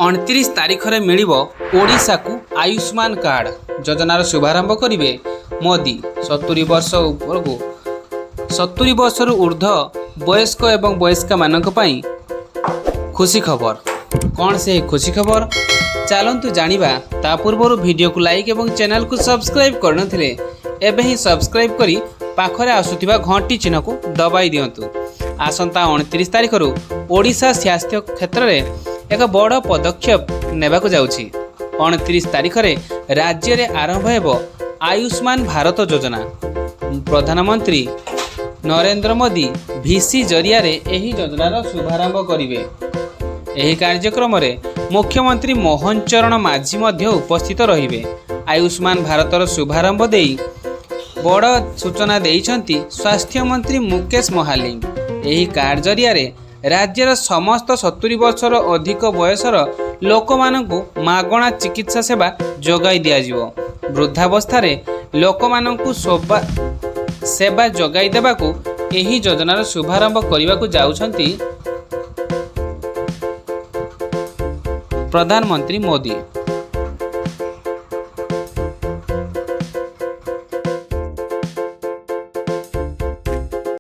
29 ତାରିଖରେ ମିଳିବ ଓଡ଼ିଶାକୁ ଆୟୁଷ୍ମାନ କାର୍ଡ଼। ଯୋଜନାର ଶୁଭାରମ୍ଭ କରିବେ ମୋଦି। 70 ବର୍ଷ ଉପରକୁ, 70 ବର୍ଷରୁ ଉର୍ଦ୍ଧ୍ୱ ବୟସ୍କ ଏବଂ ବୟସ୍କାମାନଙ୍କ ପାଇଁ ଖୁସି ଖବର। କ'ଣ ସେ ଖୁସି ଖବର, ଚାଲନ୍ତୁ ଜାଣିବା। ତା ପୂର୍ବରୁ ଭିଡ଼ିଓକୁ ଲାଇକ୍ ଏବଂ ଚ୍ୟାନେଲକୁ ସବସ୍କ୍ରାଇବ୍ କରିନଥିଲେ ଏବେ ହିଁ ସବସ୍କ୍ରାଇବ୍ କରି ପାଖରେ ଆସୁଥିବା ଘଣ୍ଟି ଚିହ୍ନକୁ ଦବାଇ ଦିଅନ୍ତୁ। ଆସନ୍ତା 29 ତାରିଖରୁ ଓଡ଼ିଶା ସ୍ୱାସ୍ଥ୍ୟ କ୍ଷେତ୍ରରେ ଏକ ବଡ଼ ପଦକ୍ଷେପ ନେବାକୁ ଯାଉଛି। 29 ତାରିଖରେ ରାଜ୍ୟରେ ଆରମ୍ଭ ହେବ ଆୟୁଷ୍ମାନ ଭାରତ ଯୋଜନା। ପ୍ରଧାନମନ୍ତ୍ରୀ ନରେନ୍ଦ୍ର ମୋଦି ଭିସି ଜରିଆରେ ଏହି ଯୋଜନାର ଶୁଭାରମ୍ଭ କରିବେ। ଏହି କାର୍ଯ୍ୟକ୍ରମରେ ମୁଖ୍ୟମନ୍ତ୍ରୀ ମୋହନ ଚରଣ ମାଝୀ ମଧ୍ୟ ଉପସ୍ଥିତ ରହିବେ। ଆୟୁଷ୍ମାନ ଭାରତର ଶୁଭାରମ୍ଭ ଦେଇ ବଡ଼ ସୂଚନା ଦେଇଛନ୍ତି ସ୍ୱାସ୍ଥ୍ୟମନ୍ତ୍ରୀ ମୁକେଶ ମହାଲିଙ୍ଗ। ଏହି କାର୍ଡ଼ ଜରିଆରେ ରାଜ୍ୟର ସମସ୍ତ 70 ବର୍ଷର ଅଧିକ ବୟସର ଲୋକମାନଙ୍କୁ ମାଗଣା ଚିକିତ୍ସା ସେବା ଯୋଗାଇ ଦିଆଯିବ। ବୃଦ୍ଧାବସ୍ଥାରେ ଲୋକମାନଙ୍କୁ ସେବା ଯୋଗାଇ ଦେବାକୁ ଏହି ଯୋଜନାର ଶୁଭାରମ୍ଭ କରିବାକୁ ଯାଉଛନ୍ତି ପ୍ରଧାନମନ୍ତ୍ରୀ ମୋଦି।